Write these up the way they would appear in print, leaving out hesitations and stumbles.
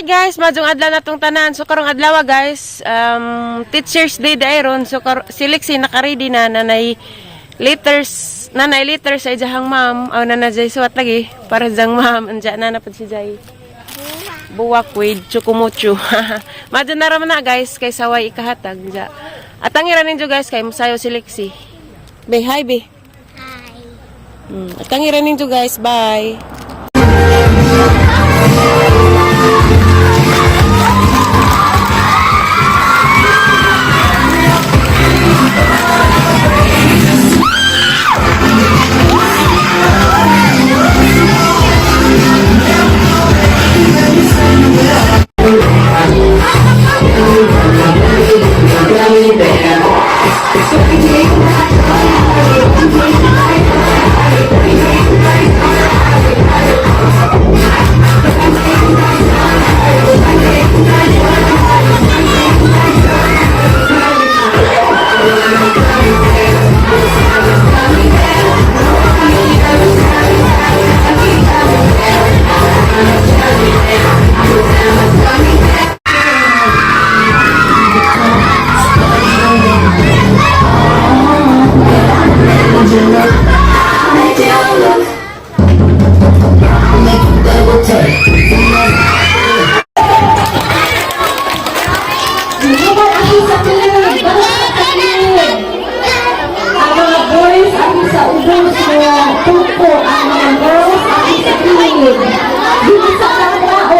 Hi guys, maayong adlaw na tong tanan. So karong adlaw, guys, Teachers Day dairon. So si Lexi naka-ready na nanay letters, nanay letters sa ijahang ma'am. Aw na na jay suwat lagi para jang ma'am. Anja na na pud si Jay. Buwak with chukumucho. Madyo na raman na, guys, kay saway ikahatag ja. At ang ira ninyo, guys, kay musayo si Lexi. Be, hi be. Hi. At ang ira ninyo, guys, bye. Lugar ako sa kilid, basta sa kilid. Ang mga boys ako sa ubos mo, tuko. Ang mga girls ako sa kilid. Dili sa kamao.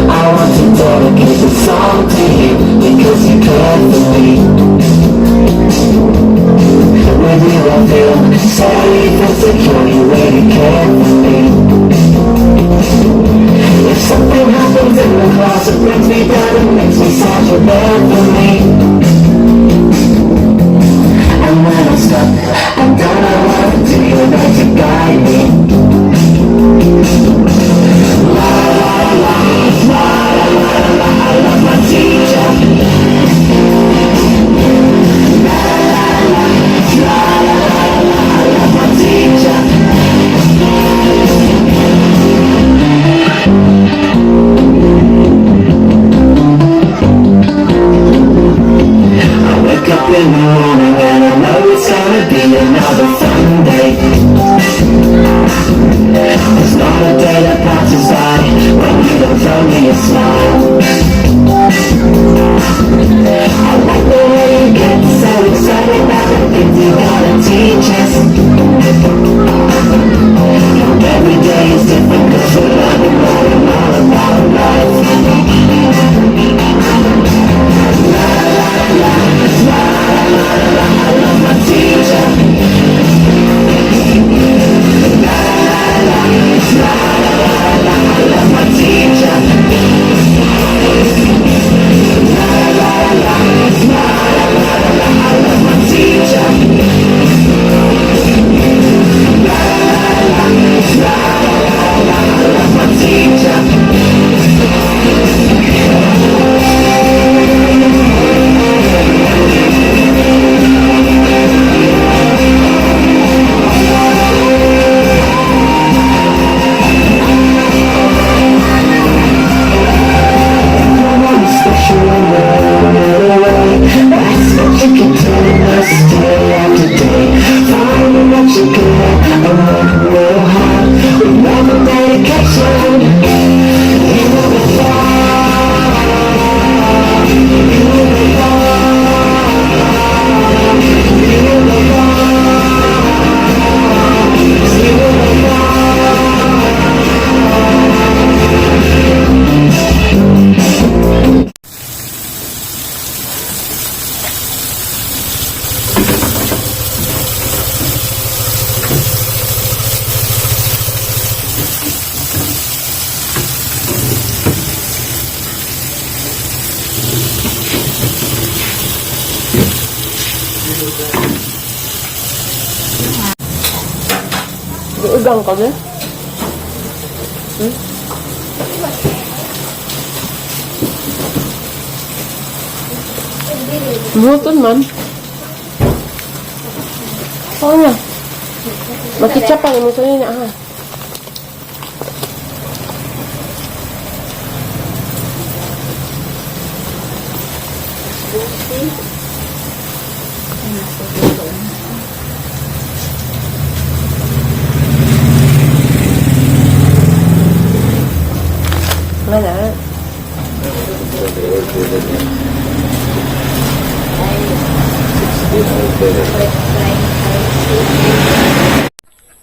I want to dedicate this song to you because you care for me. With you I feel safe and secure, you really care for me. If something happens in the class, it brings me down and makes me sad, you're there for me. And when I'm stuck, I don't know what to do, you're there to guide me. La la la, la la la la, I love my teacher. La la la, la la la, I love my teacher. I wake up in the morning and I know it's gonna be another fun day. There's not a day that passes by when you don't throw me a smile. I like the way you get so excited about the things you gotta teach us. And every day is different 'cause we're learning more and more about life. La la la, la la la, I love my teacher. La la la, la la la, I love my teacher. La la la, la la la, I love my teacher. La la la, la la la, I love my teacher. Someone special in a way. That's what you can tell us day after day. Finding what you good at and working real hard. With love and dedication, you will be fine. You will be fine. You will be fine. You will be fine. Giugang ka ba? Hmm? Muton man. Oo na. Makitsa pa mo sa na ha. Wala.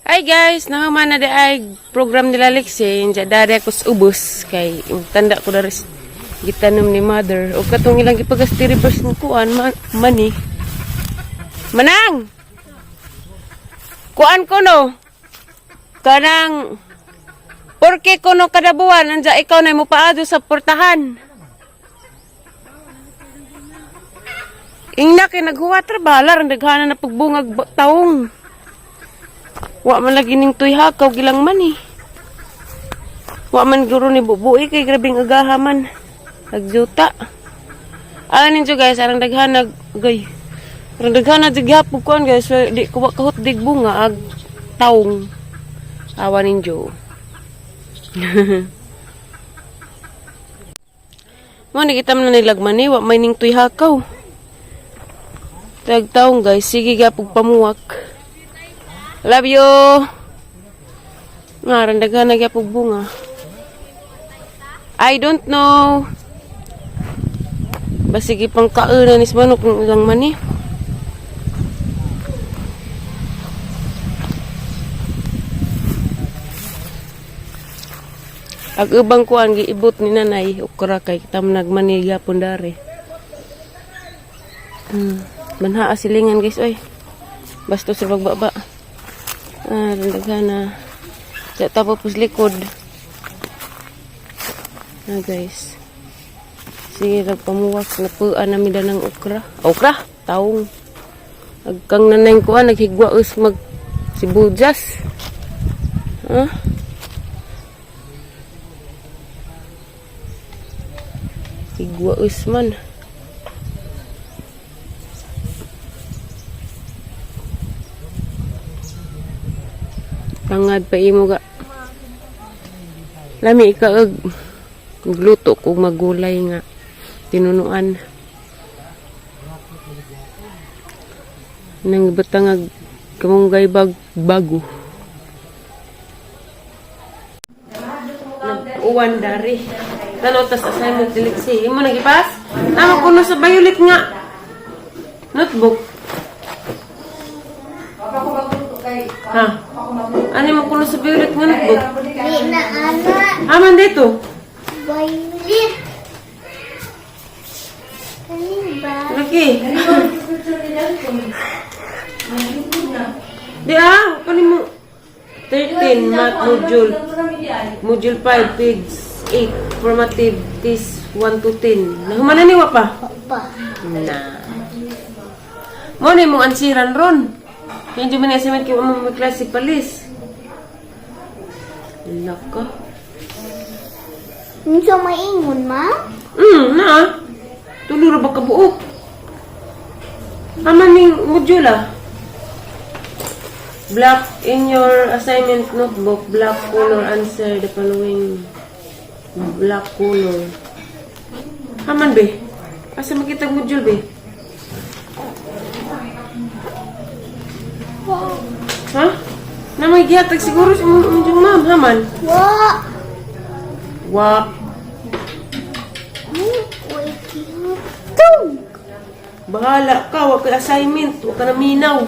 Hi guys, nahuman na di ay program nila Lexie. Inja dari ako sa ubos kay tanda ko dari gitanom ni mother. O katong ilang gipagasti reverse ng kuan man, mani. Manang! Kuan ko no. Kanang Porke kuno kada buwan anja ikaw na mo paado sa portahan. Ingna kay naghuwat ra balar ang daghana na pagbungag taong. Wa man lagi ning tuy hakaw gilang man eh. Wa man guro ni bubuhi kay grabeng agaha man. Nagjuta. Ah ninyo guys, arang daghan gay. Arang daghan na gyapon kuan guys, di ko wa kahot dig bunga ag taong. Awa ninyo. Mo ni kita man nilag mani, wa may ning tuy hakaw. Tag taong guys, sige gyapon pamuwak. Love you. Nga, randaghan na gyapon bunga. I don't know. Basigi pang kauna ni manok ng ilang mani. Ag ubang kuan giibot ni nanay okra kay tam nagmani gyapon dari. Manhaa silingan guys oy. Basto sa pagbaba. Ah, daghan na. Sa tapos likod. Ah, guys. Sige, nagpamuwak. Napuan nami da ng okra. Okra! Taong. Agkang nanay ko, ah, naghigwa us mag sibuyas. Ah? Higwa us man. Tangad pa imo ga. Lami ikaag gluto ko magulay nga tinunuan. Nang batangag kamunggay bag bago. Uwan dari. Tanaw tas assignment diliksi. Imo nagipas? Tama kuno sa violet nga. Notebook. Ha? Ano mo kuno sa violet nga notebook? Di na ana, Aman dito. violet. Kani ba? Laki. Di ah, kunin mo. 13 math module. Module 5 page 8 formative test 1 to 10. Nahuman na ni wa pa? Pa. Na. Mo ni mong ansiran ron. Kaya dyan man assignment kay mo may klase palis. Laka. Unsa maingon ma? Na. Tulo ra ba ka buok? Aman ning module ah. Black in your assignment notebook, black color answer the following black color. Haman be. Asa makita ang module be? Ha? Na may gihatag siguro sa imong imong ma'am, haman. Wa. Wa. Uy, gihatag. Bahala ka, wa kay assignment, wa ka na minaw.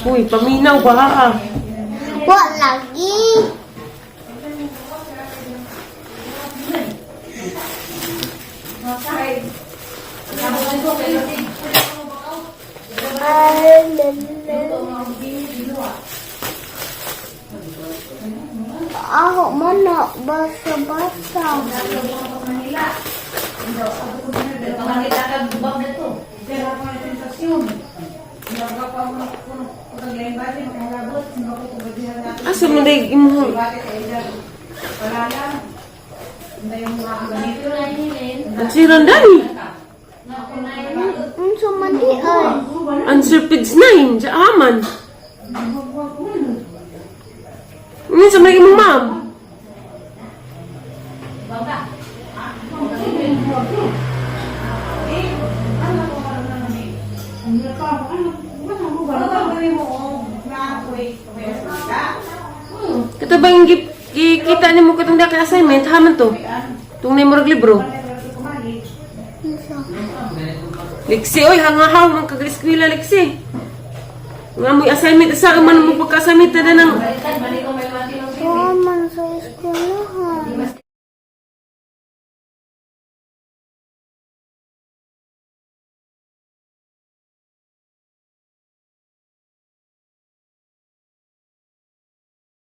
Uy, paminaw ba ka? Wa lagi. Ako man na basa-basa. Asa man day imong? Answer dani. Unsa man di ay? Answer page 9 sa aman. Unsa man imong ma'am? Kato ba yung gikita ni mo katong daki assignment, haman to? Tung na murag libro. Unsa? Liksi, oy, hangahaw, man kag-eskwela, Liksi. Nga mo'y assignment, asa man mo pagka-assignment na ng Wa man sa eskwelahan.